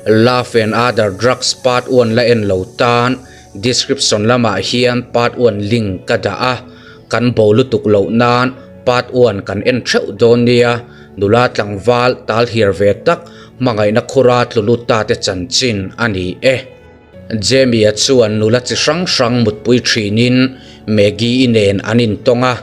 Love and Other Drugs Part One la en lo tan description lamah hian Part One link ka dah a, kan bo lutuk loh nan Part One kan en theuh dawn nia, nula tlangval tal hiar ve tak hmangaihna khura tlu lut ta te chanchin a ni e. Jamie-a chuan nula chi hrang hrang mutpui thinin Maggie-i nen an intawng a,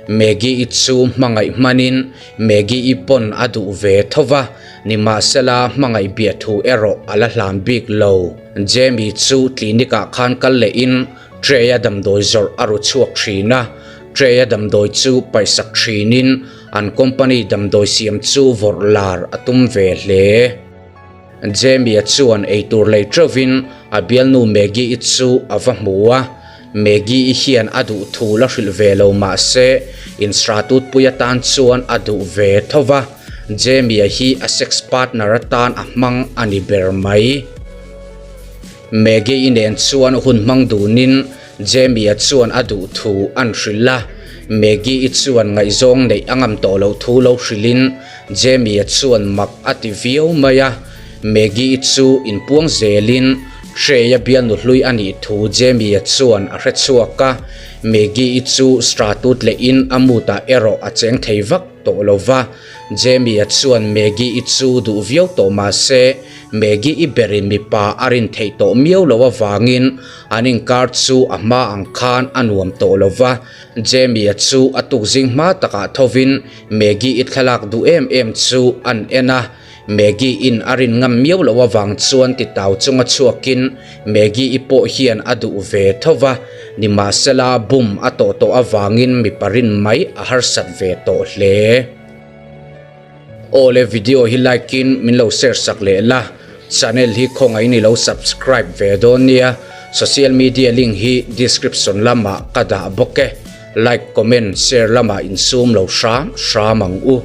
Maggie-i chu hmangaih hmanin Maggie-i pawn a duh ve tho va, nimahsela hmangaih biah thu erawh a la hlan bik lo. Jamie chu clinic-ah khan kal lehin tray-a damdawi zawrh a ru chhuak thin a, tray-a damdawi chu paihsak thinin an company damdawi siam chu vawrh lar a tum ve hle. Jamie-a chuan eitur lei teuhvin a bialnu Maggie-i chu a va hmu a, Maggie-i hian a duh thu la hrilh ve lo mah se instratutpui atan chuan a duh ve tho va, Jamie-a hi a sex partner atan a hmang a ni ber mai. Maggie-i nen chuan hun hmang dunin Jamie-a chuan a duh thu an hrilh a, Maggie-i chuan ngaihzawng neih a ngam tawh loh thu lo hrilhin Jamie-a chuan mak a ti viau mai a, Maggie-i chu inpuang zelin Trey-a bialnu hlui a nih thu Jamie-a chuan a hre chhuak a, Maggie-i chu stratut lehin a mood-ah erawh a cheng thei vak tawh lo va, Jamie-a chuan Maggie-i chu duh viau tawh mah se Maggie-i berin mipa a rin theih tawh miau lo avangin an inkar chu a hma ang khan a nuam tawh lo va, Jamie-a chu a tukzing hma takah thovin Maggie-i thlalak duh em em chu an en a, Maggie-in a rin ngam miau loh avang chuan titau chunga chhuakin Maggie-i pawh hian a duh ve tho va, nimahsela bum a tawh tawh avangin mipa rin mai a harsat ve tawh hle. Aw le video hi like in min lo share sak leh la, channel hi khawngaih in i lo subscribe ve dawn nia, social media link hi description lamah ka dah bawk e. Like, comment, share lamah insum lo hram hram ang u.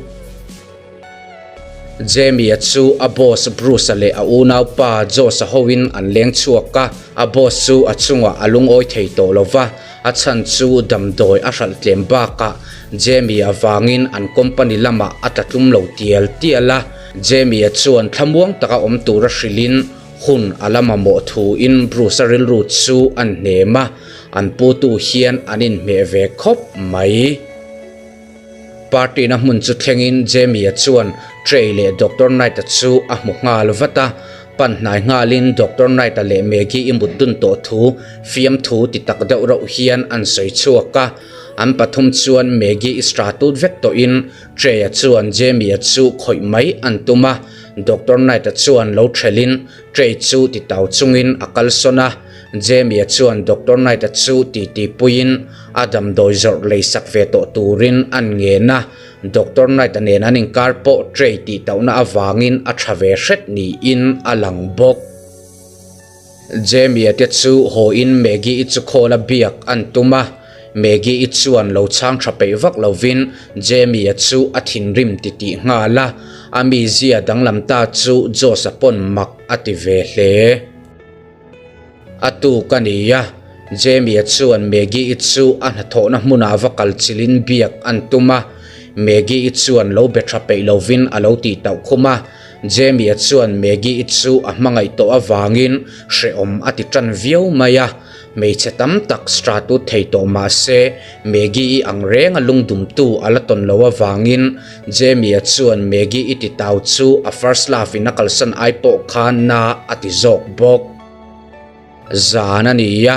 Jamie-a chu a boss Bruce-a leh a unaupa Josh-a hoin an leng chhuak a, a boss chu a chungah a lungawi thei tawh lo va, a chhan chu damdawi a hralh tlem bakah Jamie-a vangin an company lamah a tla tlum lo tial tial a. Jamie-a chuan thlamuang taka awm tura hrilhin Hun a la mamawh thuin Bruce-a rilru chu an hnem a, an putu hian an inhmeh ve khawp mai. Party-na hmun chu thlengin Jamie-a chuan Trey leh Doctor Knight-a chu a hmu nghal vat a, pan hnai nghalin Doctor Knight-a leh Maggie-i mut dun tawh thu fiamthu ti tak deuh reuh hian an sawi chhuak a. An pathum chuan Maggie-i stratut vek tawhin Trey-a chuan Jamie-a chu khawih mai an tum a, Doctor Knight-a chuan lo thelhin Trey chu titau chungin a kalsawn a. Jamie-a chuan Doctor Knight-a chu titi puiin a damdawi zawrh leisak ve tawh turin an ngen a. Doctor Knight-a nen an inkar pawh Trey tihtauhna avangin a tha ve hret niin a lang bawk. Jamie-a te chu haw-in Maggie-i chu call-a biak an tum a, Maggie-i chuan lo chhang tha peih vak lovin Jamie-a chu a thinrim titih nghal a, a mizia danglam ta chu Josh-a pawn mak a ti ve hle. A tuk a ni a, Jamie-a chuan Maggie-i chu a hnathawhna hmunah va kal chilhin biak an tum a, Maggie-i chuan lo be tha peih lovin a lo tih tauh khum a, Jamie-a chuan Maggie-i chu a hmangaih tawh avangin hrehawm a ti tan viau mai a, hmeichhe tam tak stratut thei tawh mah se Maggie-i ang reng a lungdumtu a la tawn lo avangin Jamie-a chuan Maggie-i titau chu a first love in a kalsan ai pawh khan na a ti zawk bawk. Zan a ni a,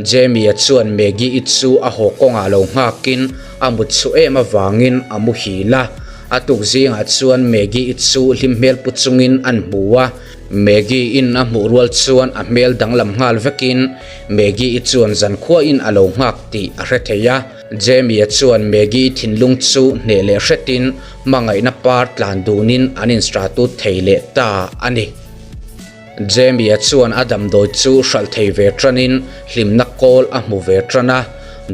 Jamie-a chuan Maggie-i chu a haw kawngah lo nghakin a mut chhuah em avangin a muhil a. A tuk zingah chuan Maggie-i chu hlim hmel pu chungin an hmu a. Maggie-in a hmuh rual chuan a hmel danglam nghal vekin Maggie-i chuan zankhuain a lo nghak tih a hre thei a. Jamie-a chuan Maggie-i thinlung chu hneh leh hretin hmangaihna par tlan dunin an instratut thei leh ta a ni. Jamie-a chuan a damdawi chu hralh thei ve tanin hlimna kawl a hmu ve tan a,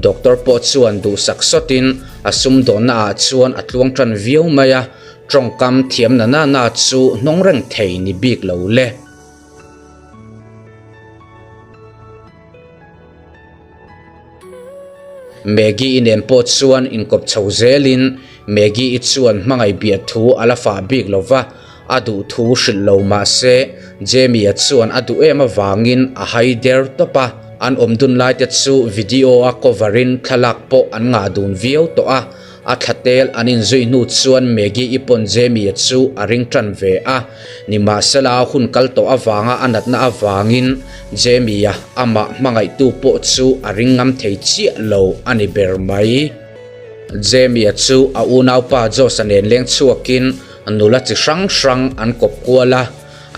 doctor pawh chuan duhsak sawtin a sumdawnna ah chuan a tluang tan viau mai a, tawngkam thiam na na na chu hnawng reng thei ni bik lo le. Maggie-i nen pawh chuan inkawp chho zelin Maggie-i chuan hmangaih biah thu a la fah bik lo va. A duh thu hrilh lo mah se, Jamie-a chuan a duh em avangin a hai der tawp a. An awm dun lai te chu video a cover in thlalak pawh an ngah dun viau tawh a. A thla tel an inzui hnu chuan Maggie-i pawn Jamie-a chu a ring tan ve a. Nimahsela hun kal tawh avanga a natna avangin Jamie-a amah hmangaihtu pawh chu a ring ngam thei chiah lo a ni ber mai. Jamie-a chu a unaupa Josh-a nen leng chhuakin nula chi hrang hrang an kawp kual a,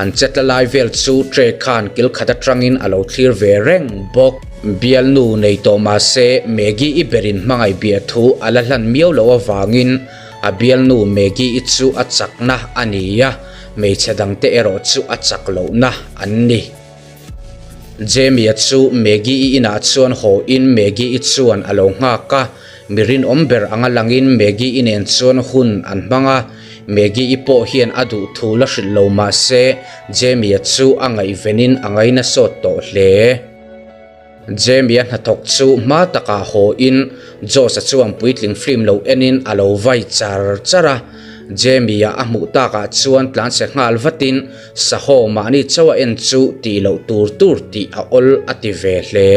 an che tla lai vel chu tray khan kil khat atangin a lo thlir ve reng bawk. Bialnu nei tawh mah se Maggie-i berin hmangaih biah thu a la hlan miau loh avangin a bialnu Maggie-i chu a chakna a ni a, hmeichhe dangte erawh chu a chak lohna an ni. Jamie-a chu Maggie-i inah chuan haw in Maggie-i chuan a lo nghak a, mi rinawm ber anga langin Maggie-i nen chuan hun an hmang a, Maggie-i pawh hian a duh thu la hrilh lo mah se Jamie-a chu a ngaihvenin a ngaina sawt tawh hle. Jamie-a hnathawk chu hma takah haw in Josh-a chuan puitling film lo enin a lo vai char char a, Jamie-a a hmuh takah chuan tlanchhe nghal vatin Sahaw mahni chauh a en chu tih loh tur tur tih a awl a ti ve hle.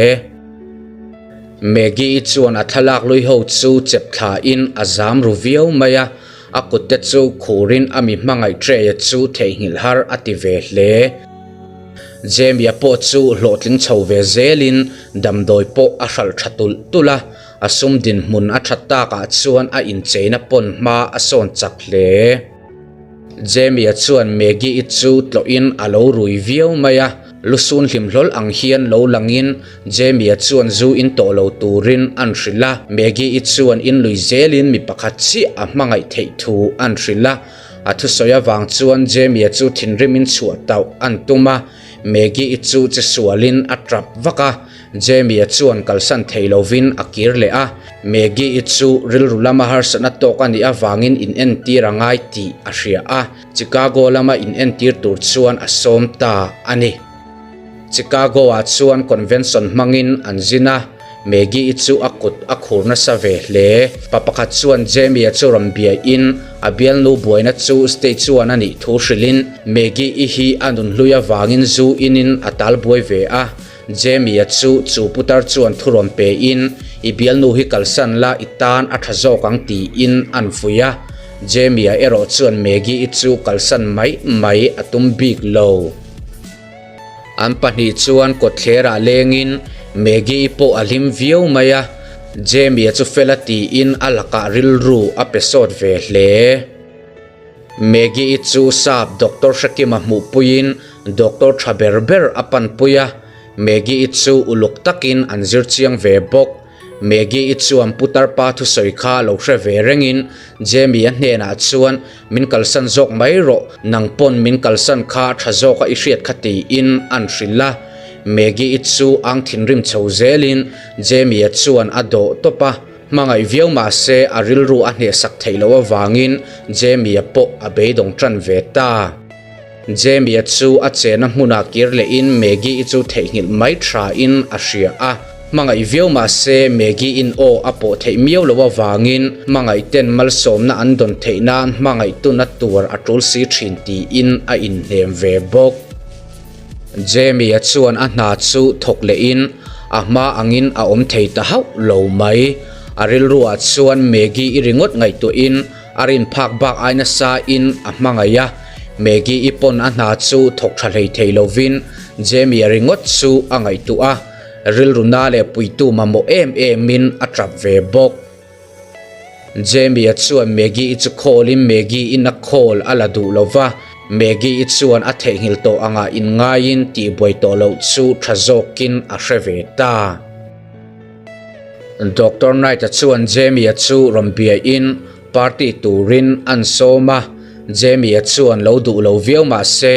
Maggie-i chuan a thlalak lui ho chu chep thla in a zam ru viau mai a, a kut te chu khur in a mi hmangaih tray-a chu theihnghilh har a ti ve hle. Jamie-a pawh chu hlawhtling chho ve zel in damdawi pawh a hralh tha tulh tulh a, a sum dinhmun a that takah chuan a incheina pawn hma a sawn chak hle. Jamie-a chuan Maggie-i chu tlawhin a lo rui viau mai a, lusun hlim hlawl ang hian lo langin Jamie-a chuan zu in tawh lo turin an hrilh a, Maggie-i chuan in lui zelin mi pakhat chiah a hmangaih theih thu an hrilh a, a thusawi avang chuan Jamie-a chu thinrimin chhuah tauh an tum a, Maggie-i chu che sualin a tap vak a, Jamie-a chuan kalsan thei lovin a kir leh a, Maggie-i chu rilru lama harsatna tawk a nih avangin inentir a ngai tih a hria a, Chicago lama inentir tur chuan a sawm ta a ni. Chicago-ah chuan convention hmangin an zin a, Maggie-i chu a kut a khur nasa ve hle. Pa pakhat chuan Jamie-a chu rawn biain a bialnu buaina chu state chuan a nih thu hrilhin Maggie-i hi a nunhlui avangin zu inin a tal buai ve a, Jamie-a chu chu putar chuan thu rawn pein, I bialnu hi kalsan la, i tan a tha zawk ang tiin an fuih a. Jamie-a erawh chuan Maggie-i chu kalsan mai mai a tum bik lo. An pahnih chuan kawtthlerah lengin Maggie-i pawh a hlim viau mai a, Jamie-a chu fela tiin a lakah rilru a pe sawt ve hle. Maggie-i chu sap Doctor Hrekima hmuhpuiin Doctor tha ber ber a panpui a, Maggie-i chu uluk takin an zir chiang ve bawk. Maggie-i chuan putar pa thusawi kha lo hre ve rengin Jamie-a hnenah chuan min kalsan zawk mai rawh, nang pawn min kalsan kha tha zawka i hriat kha tiin an hrilh a. Maggie-i chu ang thinrim chho zelin Jamie-a chuan a dawh tawp a. Hmangaih viau mah se a rilru a hnehsak theih loh avangin Jamie-a pawh a beidawng tan ve ta. Jamie-a chu a chena hmunah kir lehin Maggie-i chu theihnghilh mai thain a hria a. Hmangaih viau mah se Maggie-in aw a pawh theih miau loh avangin hmangaihten malsawmna an dawn theih nan hmangaihtuna tur a tul si thin tiin a inhnem ve bawk. Jamie-a chuan a hna chu thawk lehin a hma angin a awm thei ta hauh lo mai. A rilruah chuan Maggie-i ringawt ngaihtuahin a rin phak bak ai nasain a hmangaih a. Maggie-i pawn a hna chu thawk tha hlei thei lovin Jamie-a ringawt chu a ngaihtuah a, rilru na leh puitu mamawh em emin a tap ve bawk. Jamie-a chuan Maggie-i chu call-in Maggie-in a call a la duh lo va, Maggie-i chuan a theihnghilh tawh angah inngaiin tihbuai tawh loh chu tha zawkin a hre ve ta. Doctor Knight-a chuan Jamie-a chu rawn biain party turin an sawm a, Jamie-a chuan lo duh lo viau mah se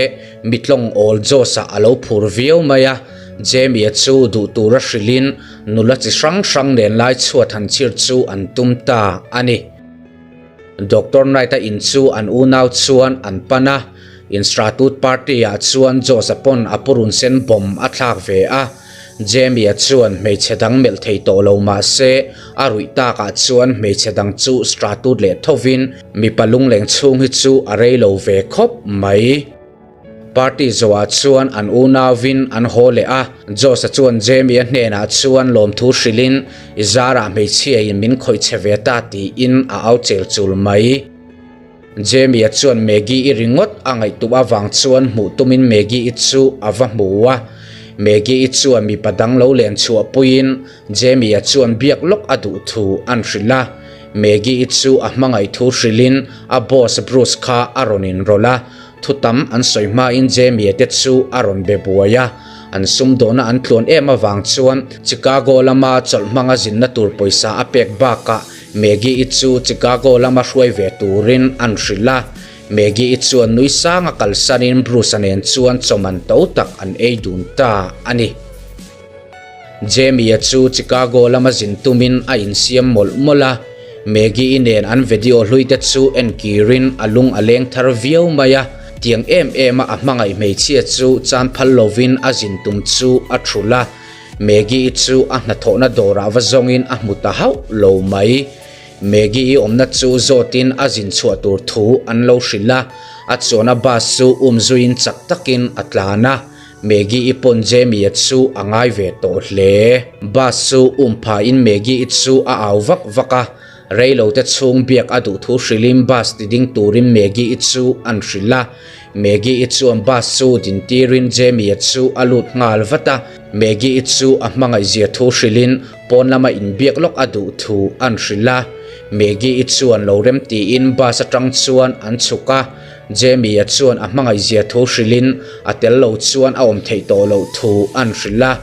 mitlawng awl Josh-a a lo phur viau mai a, Jamie-a chu duh tura hrilhin Nula chi hrang hrang nen lai chhuat han chhir chu an tum ta a ni. Doctor Knight-a in chu an unau chuan an pan a, Instratut party-ah chuan Josh-a pawn a purun sen bomb a thlak ve a. Jamie-a chuan hmeichhe dang melh thei tawh lo mah se, a ruih takah chuan hmeichhe dang chu stratut leh thovin mipa lungleng chhung hi chu a rei lo ve khawp mai. Party zawhah chuan an unauvin an haw leh a, Josh-a chuan Jamie-a hnenah chuan lawmthu hrilhin, I zarah hmeichhiain min khawih che ve ta tiin a au chel chul mai. Jamie-a chuan Maggie-i ringawt a ngaihtuah avang chuan hmuh tumin Maggie-i chu a va hmu a. Maggie-i chuan mipa dang lo len chhuah puiin Jamie-a chuan biak lawk a duh thu an hrilh a. Maggie-i chu a hmangaih thu hrilhin a boss Bruce kha a rawn inrawlh a. Thu tam an sawi hmain Jamie-a te chu a rawn be buai a. An sumdawhna an tluan em avang chuan Chicago lama chawlh hmanga zinna tur pawisa a pek bakah Maggie-i chu Chicago lama hruai ve turin an hrilh a. Maggie-i chuan nui sanga kalsanin Bruce-a nen chuan chaw man to tak an ei dun ta a ni. Jamie-a chu Chicago lama zin tumin a insiam mawlh mawlh a. Maggie-i nen an video hluite chu en kirin a lung a leng thar viau mai a. Tiang em em a a hmangaih hmeichhia chu chan phal lovin a zin tum chu a thulh a. Maggie-i chu a hnathawhna dawrah va zawngin a hmu ta hauh lo mai. Maggie-i awmna chu zawtin a zin chhuah tur thu an lo hrilh a, a chuana bus chu um zuiin chak takin a tlan a. Maggie-i pawn Jamie-a chu a ngai ve tawh hle. Bus chu um phahin Maggie-i chu a au vak vak a, Reilote chhung biak a duh thu hrilhin bus ti ding turin Maggie-i chu an hrilh a. Maggie-i chuan bus chu din tirin Jamie-a chu a lut nghal vat a. Maggie-i chu a hmangaihzia thu hrilhin pawn lama inbiak lawk a duh thu an hrilh a. Maggie-i chuan lo rem tiin bus atang chuan an chhuk a. Jamie-a chuan a hmangaihzia thu hrilhin a tel lo chuan a awm theih tawh loh thu an hrilh a.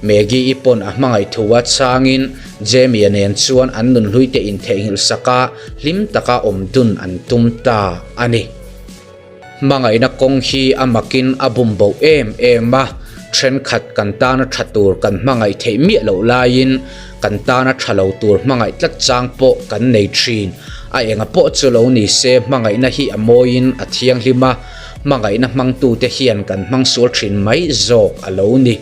Maggie-i pawn a hmangaih thu a chhangin Jamie-a nen chuan an nunhlui te intheihnghilh sak a, hlim taka awm dun an tum ta a ni. Hmangaihna kawng hi a makin a bum boh em em a, thenkhat kan tana tha tur kan hmangaih theih miah loh laiin kan tana tha lo tur hmangaih tlat chang pawh kan nei thin. A enga pawh chu lo ni se hmangaihna hi a mawiin a thianghlim a, hmangaihna hmangtute hian kan hmang sual thin mai zawk a lo ni.